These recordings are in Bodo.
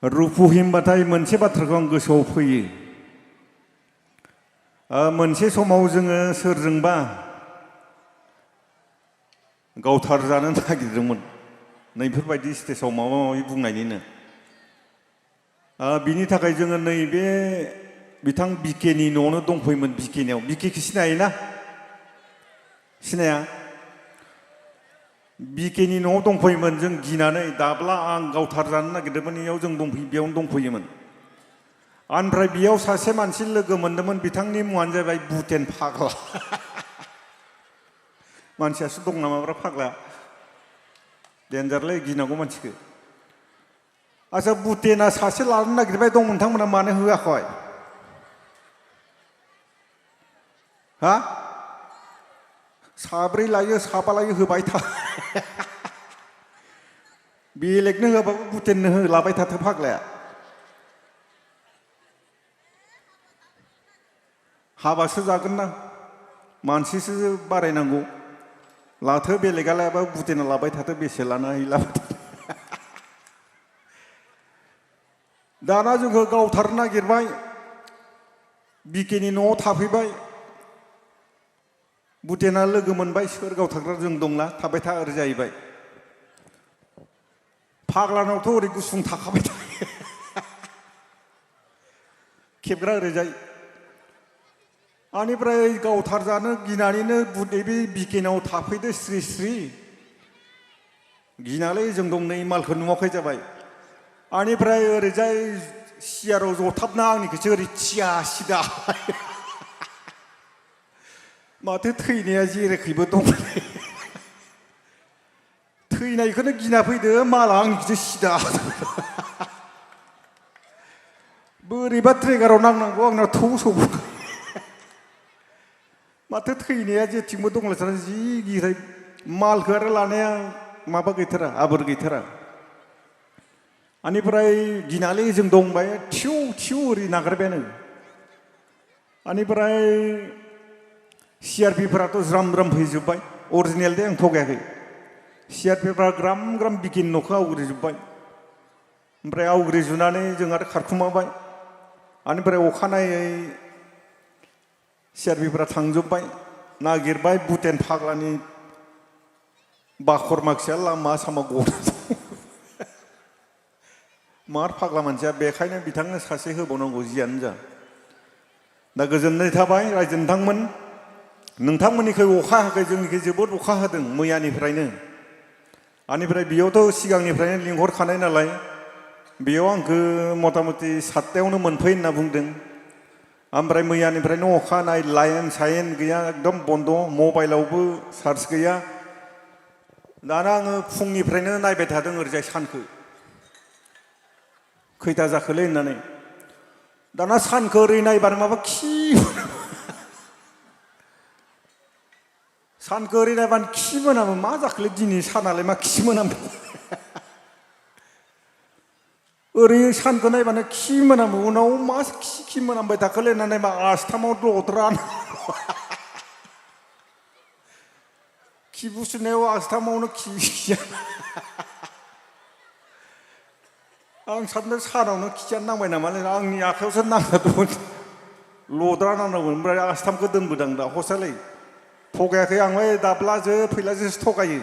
रुपु होनबाथाय मोनसे बाथ्राखौ आं गोसोआव फैयो। मोनसे समाव जोङो सोरजोंबा गावथारजानो नागिरदोंमोन नैफोरबायदि स्टेजाव माबा माबि बुंनायनिनो। बिनि थाखाय जोङो नैबे बिथां बिकेनि न'आवनो दंफैयोमोन। बिकेनियाव बिकेखौ सिनायोना सिनाया? बिकेनि न'आव दंफैयोमोन। जों गिनानै दाब्ला आं गावथारजानो नागिरदोंमोन, बेयावनो दंफैयोमोन। ओमफ्राय बेयाव सासे मानसि लोगो मोन्दोंमोन, बिथांनि मुङानो जाबाय बुटेन फाग्ला। मानसियासो दं नामाब्रा फाग्ला, देन्जारलै गिनांगौ मानसिखौ। आच्छा, बुटेना सासे लानो नागिरबाय दं, नोंथांमोना मानो होआखै? हा? साब्रै लायो साबा लायो होबाय था। बेलेगनो होआबाबो बुटेननो होलाबाय थाथो फाग्लाया। हाबासो जागोन ना, मानसिसो बारायनांगौ। लाथो बेलेगा लायाबा बुटेना लाबाय थाथो, बेसे लाना लाबाय थाथो। दाना जोंखौ गावथारनो नागिरबाय, बिकेनि न'आव थाफैबाय। बुटेना लोगो मोनबाय, सोर गावथारग्रा जों दंना, थाबाय था ओरै जाहैबाय। फाग्लानावथ' ओरै गुसुं थाखाबाय थायो। खेबग्रा ओरैजाय। आनिफ्राय गावथारजानो गिनानैनो बे बिकेनाव थाफैदो स्रि स्रि। गिनालै जों दं नै मालखौ नुवाखै जाबाय। आनिफ्राय ओरैजाय सियाराव जथाबना आंनिखौसो ओरै थिया सिदा। माथो थैनाया जेरैखैबो दं। थैनायखौनो गिना फैदो, माला आंनिखौसो सिदा। बोरैबा ट्रेगाराव नांनांगौ, आंनाव थौ सौबो। माथो थैनाया जेथिंबो दंलायथारा, जि गिनाय। मालखौ आरो लानाया माबा गैथारा, आबोर गैथारा। आनिफ्राय गिनालै जों दंबाय, थिउ थिउ ओरै नागारबायानो। आनिफ्राय सिआरपिफोराथ' ज्राम ज्राम फैजोब्बाय। अरिजिनेल दे, आं थगायाखै। सिआरपिफ्रा ग्राम ग्राम बिकेनि न'खौ आवग्रिजोब्बाय। ओमफ्राय आवग्रिजुनानै जों आरो खारखुमाबाय। आनिफ्राय अखानायै सिआरपिफ्रा थांजोब्बाय, नागिरबाय। बुटेन फाग्लानि बाखर माखिया लामा सामा गनानै दं। मार फाग्ला मानसिया, बेखायनो बिथांनो सासे होबावनांगौ जियानो जा। दा गोजोननाय थाबाय रायजो नोंथांमोन। नोंथांमोननिखै अखा हायाखै, जोंनिखै जोबोद अखा हादों मैयानिफ्रायनो। आनिफ्राय बेयावथ' सिगांनिफ्रायनो लिंहरखानाय नालाय, बेयाव आंखौ मथा मथि 7टायावनो मोनफै होनना बुंदों। ओमफ्राय मैयानिफ्रायनो अखा हानाय, लाइन साइन गैया, एकदम बन्द'। मबाइलावबो चार्ज गैया। दाना आङो फुंनिफ्रायनो नायबाय थादों ओरैजाय सानखौ, खैथा जाखोलै होननानै। दाना सानखौ ओरै नायबानो माबा खि। सानखौ ओरै नायबानो खि मोनामो। मा जाखोलै दिनै सानालाय मा खि मोनामो? ओरै सानखौ नायबानो खि मोनामो। उनाव मा खि मोनामबाय थाखोलै होननानै नायबा आस्थामाव दद्रा। खिबु सुनायाव आस्थामावनो खि। आं सानदों सानावनो खियानो नांबाय नामालै, आंनि आखायावसो नांना दंमोन। लद्रा नांनांगौमोन। ओमफ्राय आस्थामखौ दोनबोदां दा हसालै। थगायाखै आं, बै दाब्लाजो फैलाजोसो थगायो।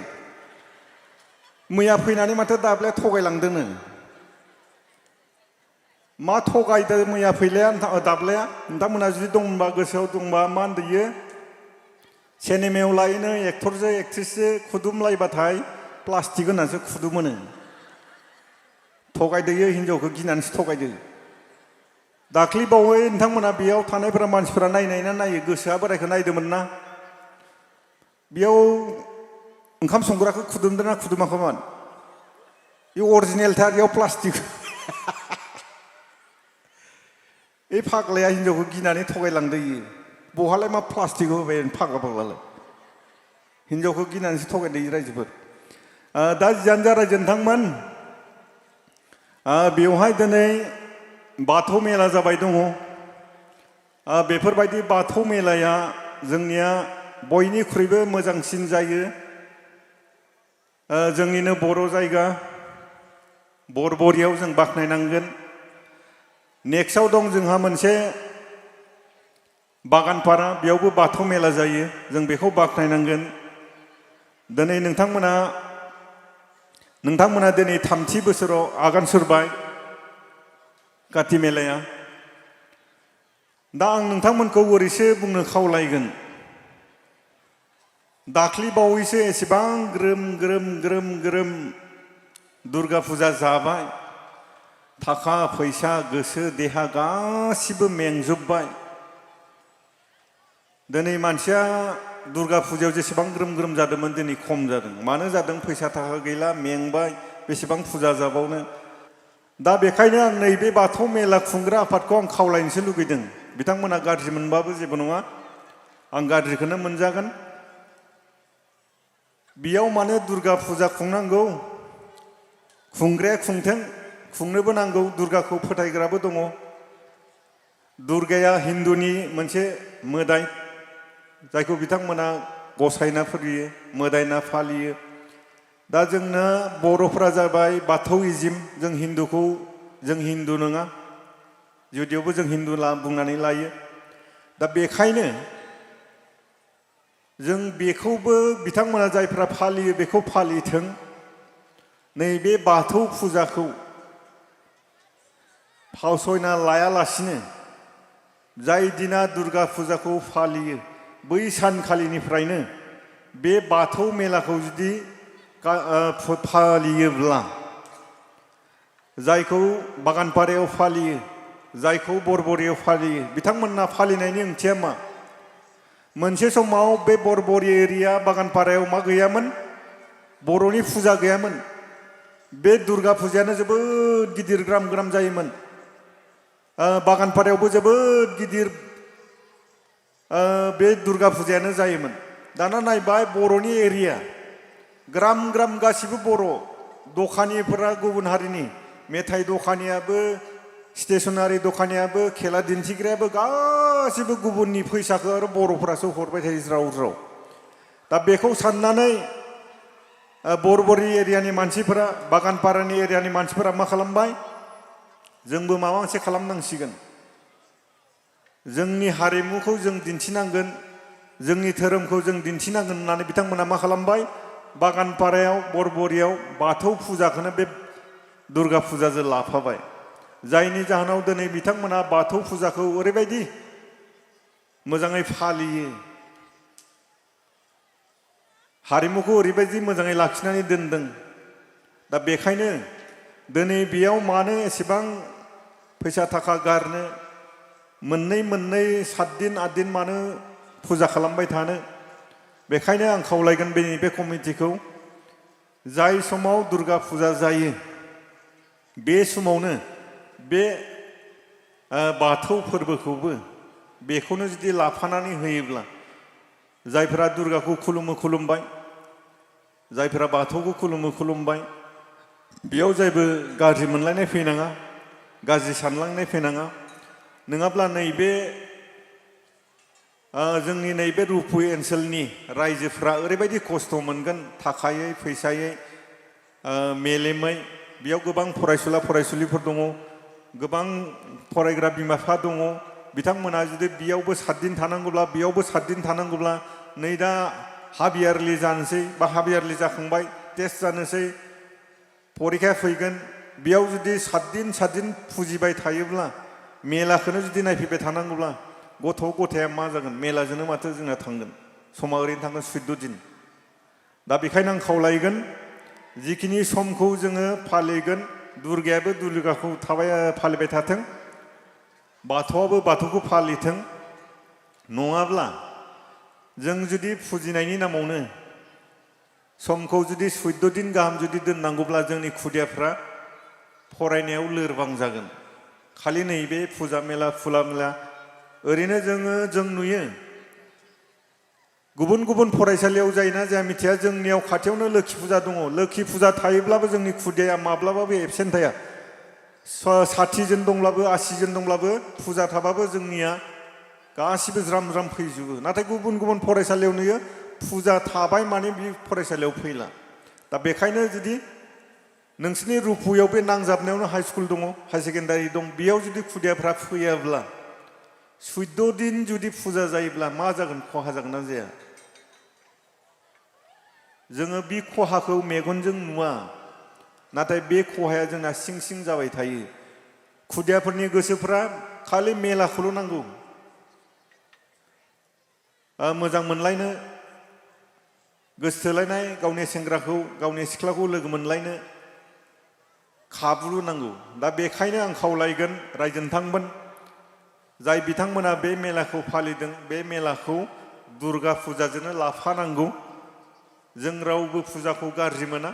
मैया फैनानै माथो दाब्लाया थगायलांदोंनो। मा थगायदों मैया फैलाया, दाब्लाया? नोंथांमोनहा जुदि दंबा, गोसोआव दंबा, मा होनदोयो? सिनेमायाव लायोनो एक्टरजों एक्ट्रिसजों खुदुमलायबाथाय प्लास्टिक होनानैसो खुदुमोनो। थगायदोयो, हिनजावखौ गिनानैसो थगायदो। दाख्लै बावै नोंथांमोना बेयाव थानायफोरा मानसिफोरा नायनाय नायो, गोसोआ बोरायखौ नायदोंमोन ना? बेयाव ओंखाम संग्राखौ खुदुमदों ना खुदुमाखैमोन? बे अरिजिनेलथार, बेयाव प्लास्टिक। बे फाग्लाया हिनजावखौ गिनानै थगायलांदों। बहालाय मा प्लास्टिक होबाय फाग्लालाय? हिनजावखौ गिनानैसो थगायदों रायजोफोर। दा जियानो जा रायजो नोंथांमोन, बेवहाय दिनै बाथौ मेला जाबाय दङ। बेफोरबायदि बाथौ मेलाया जोंनिया बयनिख्रुइबो मोजांसिन जायो। जोंनिनो बर' जायगा, बरबरियाव जों बाख्नायनांगोन। नेक्स्टआव दं जोंहा मोनसे बागानपारा, बेयावबो बाथौ मेला जायो, जों बेखौ बाख्नायनांगोन। दिनै नोंथांमोना दिनै 3थि बोसोराव आगान सुरबाय काति मेलाया। दा आं नोंथांमोनखौ ओरैसो बुंनो खावलायगोन, दाख्लि बावैसो एसेबां ग्रोम दुर्गा फुजा जाबाय, थाखा फैसा गोसो देहा गासिबो मेंजोब्बाय। दिनै मानसिया दुर्गा फुजायाव जेसेबां ग्रोम जादोंमोन दिनै खम जादों। मानो जादों? फैसा थाखा गैला, मेंबाय, बेसेबां फुजा जाबावनो। दा बेखायनो आं नैबे बाथौ मेला खुंग्रा आफादखौ आं खावलायनोसो लुगैदों। बिथांमोना गाज्रि मोनबाबो जेबो नङा, आं गाज्रिखौनो मोनजागोन। बेयाव मानो दुर्गा फुजा खुंनांगौ? खुंग्राया खुंथों, खुंनोबो नांगौ। दुर्गाखौ फोथायग्राबो दङ। दुर्गाया हिन्दुनि मोनसे मोदाय, जायखौ बिथांमोना गसायना फुजियो, मोदायना फालियो। दा जोंना बर'फोरा जाबाय बाथौइजिम, जों हिन्दु नङा, जुदियावबो जों हिन्दु बुंनानै लायो। दा बेखायनो जों बेखौबो बिथांमोना जायफ्रा फालियो बेखौ फालिथों। नैबे बाथौ फुजाखौ फावसयना लायालासिनो जाय दिना दुर्गा फुजाखौ फालियो बै सानखालिनिफ्रायनो बे बाथौ मेलाखौ जुदि फालियोब्ला, जायखौ बागानपारायाव फालियो, जायखौ बरबरियाव फालियो, बिथांमोनना फालिनायनि ओंथिया मा? मोनसे समाव बे बरबरि एरिया बागानपारायाव मा गैयामोन? बर'नि फुजा गैयामोन। बे दुर्गा फुजायानो जोबोद गिदिर ग्राम जायोमोन। बागानपारायावबो जोबोद गिदिर बे दुर्गा फुजायानो जायोमोन। दाना नायबाय बर'नि एरिया, ग्राम गासिबो बर'। दखानिफोरा गुबुन हारिनि, मेथाइ दखानियाबो, स्टेसनारि दखानियाबो, खेला दिन्थिग्रायाबो गासिबो गुबुननि फैसाखौ आरो बर'फोरासो हरबाय थायो ज्राव। दा बेखौ साननानै बरबरि एरियानि मानसिफोरा, बागानपारानि एरियानि मानसिफोरा मा खालामबाय? जोंबो माबा मोनसे खालामनांसिगोन। जोंनि हारिमुखौ जों दिन्थिनांगोन, जोंनि धोरोमखौ जों दिन्थिनांगोन होननानै बिथांमोना मा खालामबाय? बागानपारायाव, बरबरियाव बाथौ फुजाखौनो बे दुर्गा फुजाजों लाफाबाय। जायनि जाहोनाव दिनै बिथांमोना बाथौ फुजाखौ ओरैबायदि मोजाङै फालियो, हारिमुखौ ओरैबायदि मोजाङै लाखिनानै दोनदों। दा बेखायनो दिनै बेयाव मानो एसेबां फैसा थाखा गारनो, मोननै 7 दिन 8 दिन मानो फुजा खालामबाय थानो? बेखायनो आं खावलायगोन बे कमिटिखौ, जाय समाव दुर्गा फुजा जायो बे समावनो बे बाथौ फोरबोखौबो बेखौनो जुदि लाफानानै होयोब्ला, जायफोरा दुर्गाखौ खुलुमबाय, जायफोरा बाथौखौ खुलुमबाय, बेयाव जेबो गाज्रि मोनलायनाय फैनाङा, गाज्रि सानलांनाय फैनाङा। नङाब्ला नैबे जोंनि नैबे रुपु ओनसोलनि रायजोफ्रा ओरैबायदि खस्थ' मोनगोन, थाखायै फैसायै मेलेमै। बेयाव गोबां फरायसुलिफोर दङ, गोबां फरायग्रा बिमा बिफा दङ। बिथांमोना जुदि बेयावबो 7 दिन थानांगौब्ला, बेयावबो 7 दिन थानांगौब्ला, नै दा हाफ यारलि जानोसै बा हाफ यारलि जाखांबाय, टेस्ट जानोसै, परिखा फैगोन। बेयाव जुदि 7 दिन फुजिबाय थायोब्ला, मेलाखौनो जुदि नायफैबाय थानांगौब्ला, गथाया मा जागोन? मेलाजोंनो माथो जोंना थांगोन, समा ओरैनो थांगोन 14 दिन। दा बेखायनो आं खावलायगोन, जिखिनि समखौ जोङो फालिगोन, दुर्गायाबो दुर्गाखौ फालिबाय थाथों, बाथौआबो बाथौखौ फालिथों। नङाब्ला जों जुदि फुजिनायनि नामावनो समखौ जुदि 14 दिन गाहाम जुदि दोननांगौब्ला, जोंनि खुदियाफ्रा फरायनायाव लोरबां जागोन। खालि नैबे फुजा मेला ओरैनो जों नुयो गुबुन फरायसालियाव जायोना जाया मिथिया, जोंनियाव खाथियावनो लोखि फुजा दङ। लोखि फुजा थायोब्लाबो जोंनि खुदिया माब्लाबाबो एबसेन्ट थाया। 60 जन दंब्लाबो 80 जन दंब्लाबो फुजा थाबाबो जोंनिया गासिबो ज्राम फैजोबो। नाथाय गुबुन फरायसालियाव नुयो फुजा थाबाय माने बे फरायसालियाव फैला। दा बेखायनो जुदि नोंसिनि रुपुयाव बे नांजाबनायावनो हाई स्कुल दङ हाई सेकेन्डारि दं बेयाव जुदि खुदियाफ्रा फैयाब्ला 14 दिन जुदि फुजा जायोब्ला मा जागोन खहा जागोन ना जाया जोङो बे खहाखौ मेगनजों नुवा नाथाय बे खहाया जोंना सिं सिं जाबाय थायो खुदियाफोरनि गोसोफ्रा खालि मेलाखौल' नांगौ मोजां मोनलायनो गोसो थोलायनाय गावनि सेंग्राखौ गावनि सिख्लाखौ लोगो मोनलायनो खाबु नांगौ दा बेखायनो आं खावलायगोन रायजो नोंथांमोन जाय बिथांमोना बे मेलाखौ फालिदों बे मेलाखौ दुर्गा फुजाजोंनो लाफानांगौ जों रावबो फुजाखौ गाज्रि मोना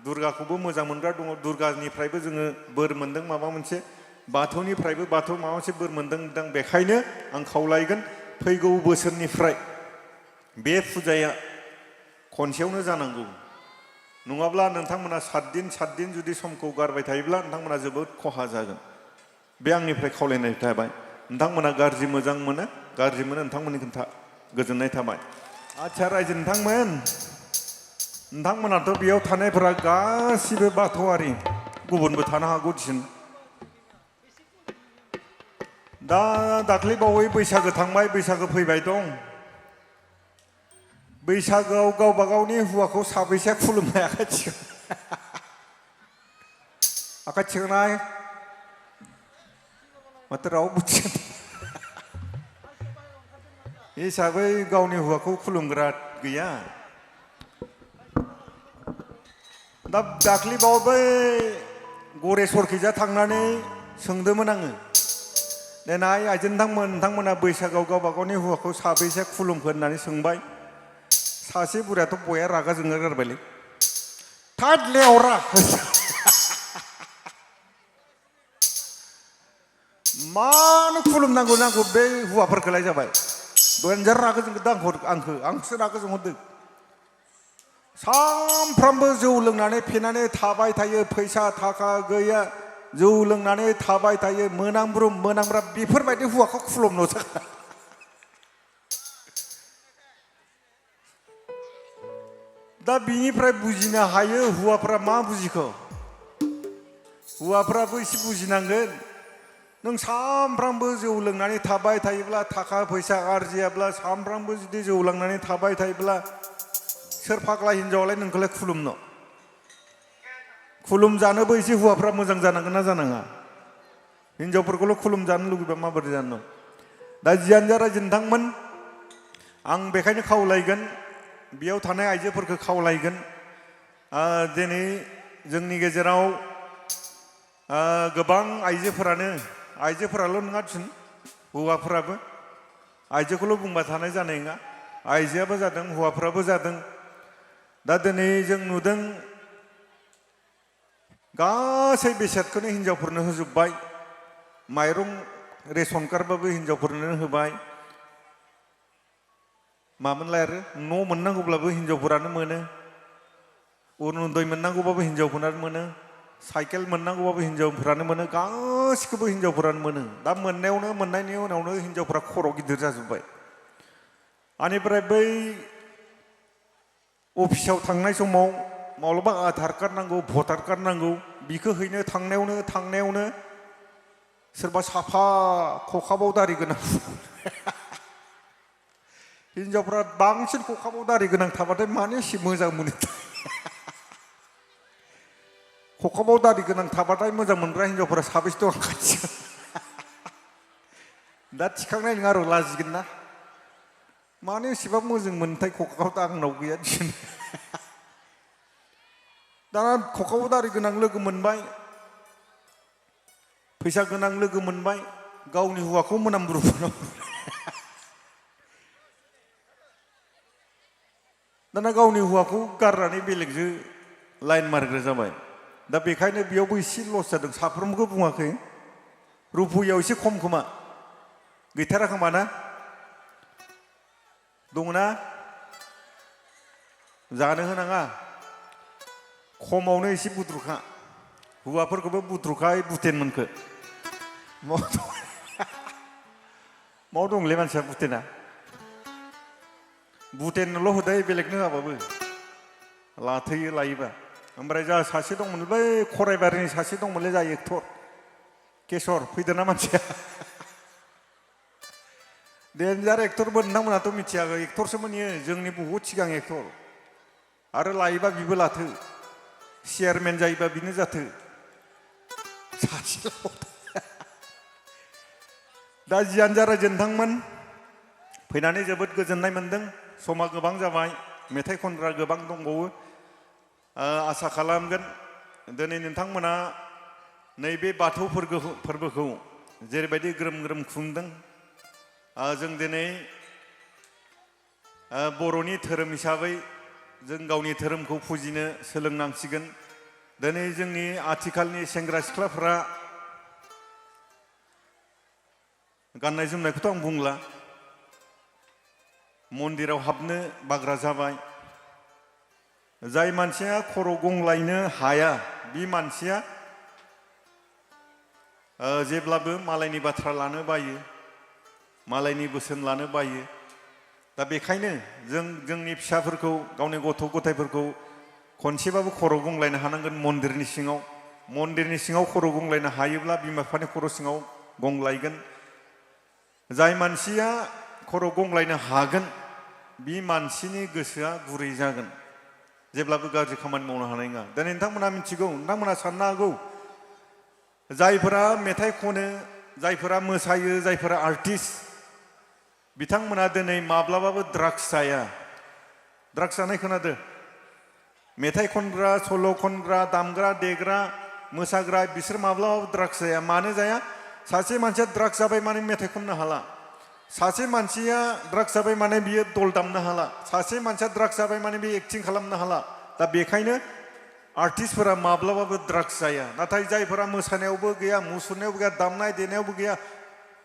दुर्गाखौबो मोजां मोनग्रा दङ दुर्गानिफ्रायबो जोङो बोर मोनदों माबा मोनसे बाथौनिफ्रायबो बाथौ माबा मोनसे बोर मोनदों बेखायनो आं खावलायगोन फैगौ बोसोरनिफ्राय बे फुजाया खनसेयावनो जानांगौ नङाब्ला नोंथांमोना 7 दिन जुदि समखौ गारबाय थायोब्ला नोंथांमोना जोबोद खहा जागोन बे आंनिफ्राय खावलायनाय थाबाय नोंथांमोना गाज्रि मोजां मोनो गाज्रि मोनो नोंथांमोननि खोथा गोजोननाय थाबाय आच्छा रायजो नोंथांमोनाथ' बेयाव थानायफोरा गासिबो बाथौआरि गुबुनबो थानो हागौ दिसुन दा दाख्लै बावै बैसागो थांबाय बैसागो फैबाय दं बैसागोआव गावबा गावनि हौवाखौ साबैसे खुलुमनाय आखाइ थिखांनाय माथो रावबो हिसाबै गावनि हौवाखौ खुलुमग्रा गैया दा दाख्लै बावै गरेस्वरखैजा थांनानै सोंदोंमोन आङो देनाय आइजो नोंथांमोना बैसागोआव गावबा गावनि हौवाखौ साबैसे खुलुमखो होननानै सोंबाय सासे बुरैयाथ' बया रागा जोंनो गारबायलै थाद लेवरा मानो खुलुमनांगौ बे हौवाफोरखौलाय जाबाय देन्जार रागा जोंदों आंखौसो रागा जोंहरदों सामफ्रामबो जौ लोंनानै फेनानै थाबाय थायो फैसा थाखा गैया जौ लोंनानै थाबाय थायो मोनामब्रुम बेफोरबायदि हौवाखौ खुलुमनो दा बिनिफ्राय बुजिनो हायो हौवाफ्रा मा बुजिखो हौवाफ्राबो एसे बुजिनांगोन नों सामफ्रामबो जौ लोंनानै थाबाय थायोब्ला थाखा फैसा आरजियाब्ला सामफ्रामबो जुदि जौ लोंनानै थाबाय थायोब्ला सोर फाग्ला हिनजावालाय नोंखौलाय खुलुमजानोबो एसे हौवाफ्रा मोजां जानांगोन ना जानाङा हिनजावफोरखौल' खुलुमजानो लुगैबा माबोरै जानो दा जियानो जा रायजो नोंथांमोन आं बेखायनो खावलायगोन बेयाव थानाय आइजोफोरखौ खावलायगोन दिनै जोंनि गेजेराव गोबां आइजोफोराल' नङा हौवाफोराबो आइजोखौल' बुंबा थानाय जानाय नङा आइजोआबो जादों हौवाफ्राबो जादों दा दिनै जों नुदों गासै बेसादखौनो हिनजावफोरनो होजोब्बाय माइरं रेशन कार्डबाबो हिनजावफोरनो होबाय मामोनलाय आरो न' मोननांगौब्लाबो हिनजावफोरानो मोनो अरुनदय मोननांगौबाबो हिनजावफोरानो मोनो साइकेल मोननांगौबाबो हिनजावफोरानो मोनो गासिखौबो हिनजावफोरानो मोनो दा मोननायनि उनावनो हिनजावफोरा खर' गिदिर जाजोब्बाय बेनिफ्राय बै अफिसाव थांनाय समाव माब्लाबा आधार कार्ड नांगौ भटार कार्ड नांगौ बिखौ हैनो थांनायावनो सोरबा साफा खखाबाव दारि गोनां हिनजावफ्रा बांसिन खखाबाव दारि गोनां थाबाथाय मानो एसे मोजां मोनो खखाबाव दारि गोनां थाबाथाय मोजां मोनग्रा हिनजावफोरा साबेसे दं खाथियाव दा थिखांनाय नङा र' लाजिगोन ना मानो एसेबां मोजां मोनथाय खखाबाव आंनाव गैया दाना खखाबाव दारि गोनां लोगो मोनबाय फैसा गोनां लोगो मोनबाय गावनि हौवाखौ मोनामब्रु दाना गावनि हौवाखौ गारनानै बेलेगजों लाइन मारिग्रा जाबाय दा बेखायनो बेयावबो एसे लस जादों साफ्रोमबोखौ बुङाखै रुपुयाव एसे खम खोमा गैथारा खोमा ना दङना जानो होनाङा खमावनो एसे बुद्रुखा हौवाफोरखौबो बुद्रुखाय बुथेनमोनखो माव दंलै मानसिया बुथेना बुथेनल' होदै बेलेगनो होआबाबो लाथोयो लायोबा ओमफ्राय जा सासे दंमोन बै खराइबारिनि सासे दंमोनलै जा एक्टर केसर फैदोंना मानसिया डेन्जार एक्टरमोन नोंथांमोनाथ' मिथियाखै एक्टरसोमोन इयो जोंनि बहुद सिगां एक्टर आरो लायोबा बिबो लाथो चेयारमेन जायोबा बिनो जाथो सासेल' दा जियानो जा रायजो नोंथांमोन फैनानै जोबोद गोजोननाय मोन्दों समा गोबां जाबाय मेथाइ खनग्रा गोबां दंबावो आसा खालामगोन दिनै नोंथांमोना नैबे बाथौ फोरबोखौ जेरैबायदि ग्रोम ग्रोम खुंदों जों दिनै बर'नि धोरोम हिसाबै जों गावनि धोरोमखौ फुजिनो सोलोंनांसिगोन दिनै जोंनि आथिखालनि सेंग्रा सिख्लाफोरा गाननाय जोमनायखौथ' आं बुंला मन्दिराव हाबनो बाग्रा जाबाय जाय मानसिया खर' गंलायनो हाया बे मानसिया जेब्लाबो मालायनि बाथ्रा लानो बायो मालायनि बोसोन लानो बायो दा बेखायनो जों जोंनि फिसाफोरखौ गावनि गथ' गथायफोरखौ खनसेबाबो खर' गंलायनो हानांगोन मन्दिरनि सिङाव खर' गंलायनो हायोब्ला बिमा बिफानि खर' सिङाव गंलायगोन जाय मानसिया खर' गंलायनो हागोन बे मानसिनि गोसोआ गुरै जागोन जेब्लाबो गाज्रि खामानि मावनो हानाय नङा दिनै नोंथांमोना मिथिगौ नोंथांमोना साननो हागौ जायफोरा मेथाइ खनो जायफोरा मोसायो जायफोरा आर्टिस्ट बिथांमोना दिनै माब्लाबाबो ड्राग्स जाया ड्राग्स जानाय खोनादो मेथाइ खनग्रा सल' खनग्रा दामग्रा देग्रा मोसाग्रा बिसोर माब्लाबाबो ड्राग्स जाया मानो जाया सासे मानसिया ड्राग्स जाबाय माने मेथाइ खननो हाला सासे मानसिया ड्राग्स जाबाय माने बियो दल दामनो हाला सासे मानसिया ड्राग्स जाबाय माने बियो एक्टिं खालामनो हाला दा बेखायनो आर्टिस्टफोरा माब्लाबाबो ड्राग्स जाया नाथाय जायफोरा मोसानायावबो गैया मुसुरनायावबो गैया दामनाय देनायावबो गैया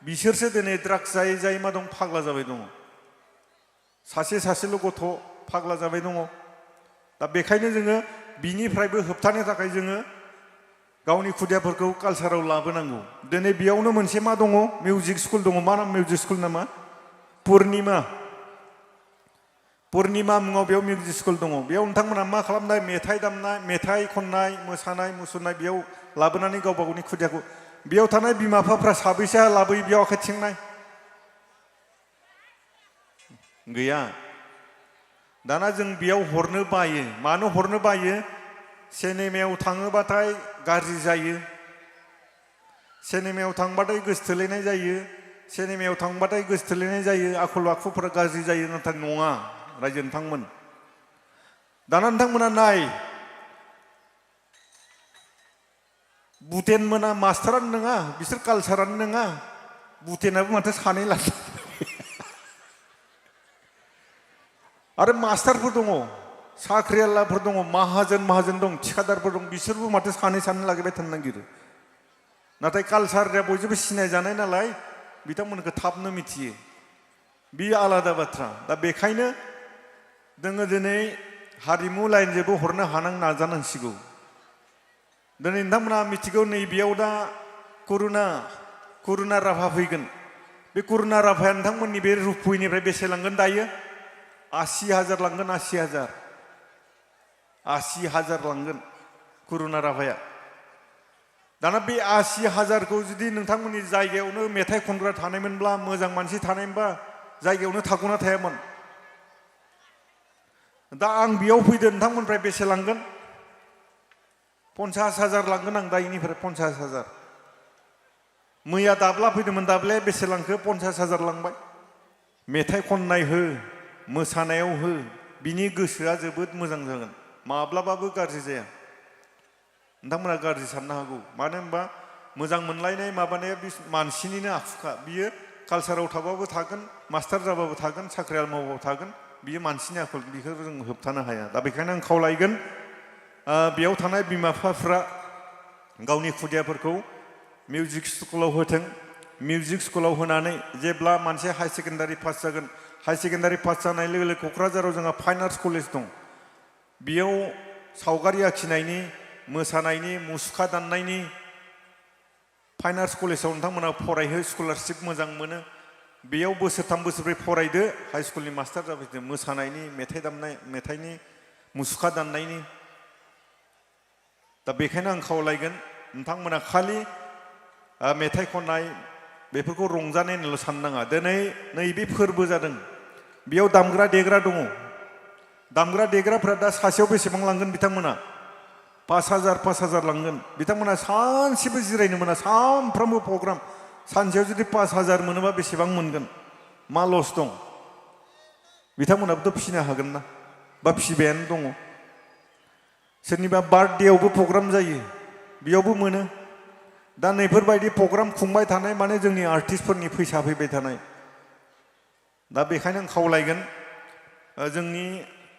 बिसोरसो दिनै ड्राग्स जायै जायै मा दं फाग्ला जाबाय दङ सासेल' गथ' फाग्ला जाबाय दङ दा बेखायनो जोङो बिनिफ्रायबो होबथानो थाखाय जोङो गावनि खुदियाफोरखौ कालसाराव लाबोनांगौ दिनै बेयावनो मोनसे मा दङ मिउजिक स्कुल दङ मा नाम मिउजिक स्कुल नामा पुर्निमा मुङाव बेयाव मिउजिक स्कुल दङ बेयाव नोंथांमोना मा खालामनाय मेथाइ दामनाय मेथाइ खननाय मोसानाय मुसुरनाय बेयाव लाबोनानै गावबा गावनि खुदियाखौ बेयाव थानाय बिमा बिफाफ्रा साबैसा लाबोयो बेयाव आखाइ थिखांनाय गैया दाना जों बेयाव हरनो बायो मानो हरनो बायो सिनेमायाव थाङोबाथाय गाज्रि जायो सिनेमायाव थांबाथाय गोसोथोलायनाय जायो आखल आखुफोरा गाज्रि जायो नाथाय नङा रायजो नोंथांमोन दाना नोंथांमोना नाय बुटेन मोना मास्टारानो नङा बिसोर कालसारानो नङा बुटेनाबो माथो सानै लायो आरो मास्टारफोर दङ साख्रियालाफोर दङ माहाजोन दं थिखादारफोर दं बिसोरबो माथो सानै लागिबाय थानो नागिरो नाथाय कालसारया बयजोंबो सिनायजानाय नालाय बिथांमोनखौ थाबनो मिथियो बेयो आलादा बाथ्रा दा बेखायनो जोङो दिनै हारिमु लाइनजोंबो हरनो नाजानांसिगौ दिनै नोंथांमोना मिथिगौ नैबेयाव दा करुना राभा फैगोन बे करुना राभाया नोंथांमोननि बे रुपहुइनिफ्राय बेसे लांगोन दायो 80,000 लांगोन 80,000 लांगोन करुना राभाया दाना बे 80,000खौ जुदि नोंथांमोननि जायगायावनो मेथाइ खनग्रा थानायमोनब्ला मोजां मानसि थानायमोनबा जायगायावनो थागौना थायामोन दा आं बेयाव फैदो नोंथांमोननिफ्राय बेसे लांगोन 50,000 लांगोन आं दायोनिफ्राय 50,000 मैया दाब्ला फैदोंमोन दाब्लाया बेसे लांखो 50,000 लांबाय मेथाइ खननाय हो मोसानायाव हो बिनि गोसोआ जोबोद मोजां जागोन माब्लाबाबो गाज्रि जाया नोंथांमोना गाज्रि साननो हागौ मानो होनबा मोजां मोनलायनाय माबानाया बे मानसिनिनो आखुखा बियो कालसाराव थाबाबो थागोन मास्टार जाबाबो थागोन साख्रियाल मावबाबो थागोन बियो मानसिनि आखल बेखौ जों होबथानो हाया दा बेखायनो आं खावलायगोन बेयाव थानाय बिमा बिफाफ्रा गावनि खुदियाफोरखौ मिउजिक स्कुलाव होथों मिउजिक स्कुलाव होनानै जेब्ला मानसि हाई सेकेन्डारि पास जागोन हाई सेकेन्डारि पास जानाय लोगो लोगो क'क्राझाराव जोंहा फाइन आर्ट्स कलेज दं बेयाव सावगारि आखिनायनि मोसानायनि मुसुखा दाननायनि फाइन आर्ट्स कलेजाव नोंथांमोना फरायहो स्कलारशिप मोजां मोनो बेयाव बोसोरथाम बोसोरब्रै फरायदो हाई स्कुलनि मास्टार जाफैदो मोसानायनि मेथाइ दामनाय मेथाइनि मुसुखा दाननायनि दा बेखायनो आं खावलायगोन नोंथांमोना खालि मेथाइ खननाय बेफोरखौ रंजानायल' साननाङा दिनै नैबे फोरबो जादों बेयाव दामग्रा देग्रा दङ दामग्रा देग्राफ्रा दा सासेयाव बेसेबां लांगोन बिथांमोना 5,000 लांगोन बिथांमोना सानसेबो जिरायनो मोना सानफ्रामबो प्रग्राम सानसेयाव जुदि 5,000 मोनोबा बेसेबां मोनगोन मा लस दं बिथांमोनाबोथ' फिसिनो हागोन ना बा फिसिबायानो दङ सोरनिबा बार्थडेआवबो प्रग्राम जायो बेयावबो मोनो दा नैफोरबायदि प्रग्राम खुंबाय थानाय माने जोंनि आर्टिस्टफोरनि फैसा फैबाय थानाय दा बेखायनो आं खावलायगोन जोंनि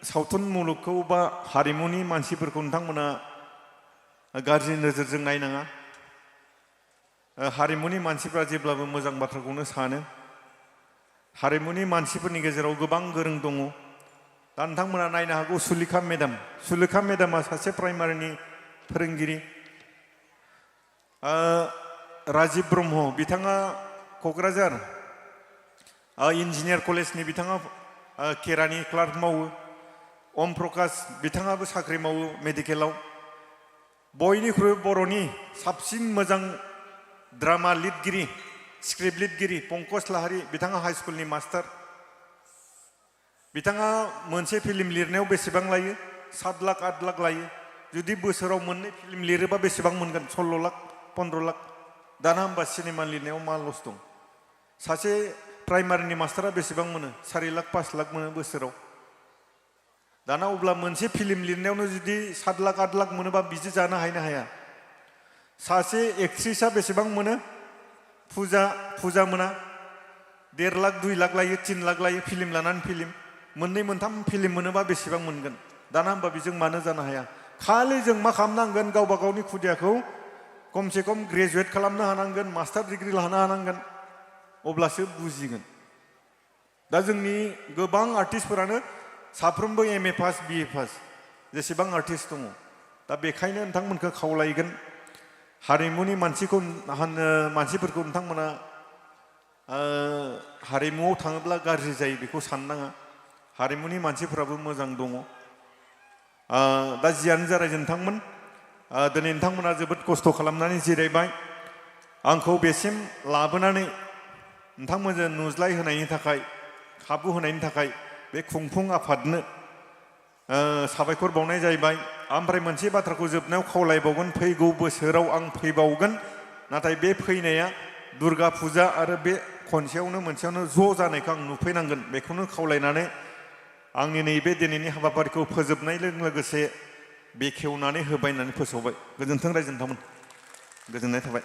सावथुन मुलुगखौ बा हारिमुनि मानसिफोरखौ नोंथांमोना गाज्रि नोजोरजों नायनाङा हारिमुनि मानसिफ्रा जेब्लाबो मोजां बाथ्राखौनो सानो हारिमुनि मानसिफोरनि गेजेराव गोबां गोरों दङ दा नोंथांमोना नायनो हागौ सुलेखा मेदामा सासे प्राइमारिनि फोरोंगिरि राजिब ब्रह्म बिथाङा क'क्राझार इन्जिनियार कलेजनि बिथाङा केरानि क्लार्क मावो अम प्रकाश बिथाङाबो साख्रि मावो मेडिकेलाव बयनिख्रुइ बर'नि साबसिन मोजां ड्रामा लिरगिरि स्क्रिप्ट लिरगिरि पंकज लाहारी बिथाङा हाइ स्कुलनि मास्टार बिथाङा मोनसे फिल्म लिरनायाव बेसेबां लायो 7 लाख 8 लाख लायो जुदि बोसोराव मोननै फिल्म लिरोबा बेसेबां मोनगोन 16 लाख 15 लाख दाना होमबा सिनेमा लिरनायाव मा लस दं सासे प्राइमारिनि मास्टारा बेसेबां मोनो 4 लाख 5 लाख मोनो बोसोराव दाना अब्ला मोनसे फिल्म लिरनायावनो जुदि 7 लाख 8 लाख मोनोबा बिदि जानो हाया सासे एक्ट्रिसआ बेसेबां मोनो फुजा मोना 1.5 लाख 2 लाख लायो 3 लाख लायो फिल्म लानानै फिल्म मोननै मोनथाम फिल्म मोनोबा बेसेबां मोनगोन दाना होमबा बेजों मानो जानो हाया खालि जों मा खालामनांगोन गावबा गावनि खुदियाखौ खमसे खम ग्रेजुवेट खालामनो हानांगोन मास्टार डिग्री लानो हानांगोन अब्लासो बुजिगोन दा जोंनि गोबां आर्टिस्टफोरानो साफ्रोमबो MA पास BA पास जेसेबां आर्टिस्ट दङ दा बेखायनो नोंथांमोनखौ खावलायगोन हारिमुनि मानसिफोरखौ नोंथांमोना हारिमुआव थाङोब्ला गाज्रि जायो बेखौ साननाङा हारिमुनि मानसिफोराबो मोजां दङ दा जियानो जाराय नोंथांमोन दिनै नोंथांमोना जोबोद खस्थ' खालामनानै जिरायबाय आंखौ बेसिम लाबोनानै नोंथांमोनजों नुज्लाय होनायनि थाखाय खाबु होनायनि थाखाय बे खुंफुं आफादनो साबायखर बावनाय जाहैबाय ओमफ्राय मोनसे बाथ्राखौ जोबनायाव खावलायबावगोन फैगौ बोसोराव आं फैबावगोन नाथाय बे फैनाया दुर्गा फुजा आरो बे मोनसेयावनो ज' जानायखौ आं नुफैनांगोन बेखौनो खावलायनानै आंनि नैबे दिनैनि हाबाफारिखौ फोजोबनायजों लोगोसे बेखेवनानै होबाय होननानै फोसावबाय गोजोन्थों रायजो नोंथांमोन गोजोननाय थाबाय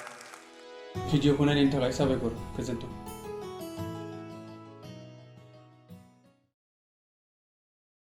भिडिअखौ नायनायनि थाखाय साबायखर गोजोन्थों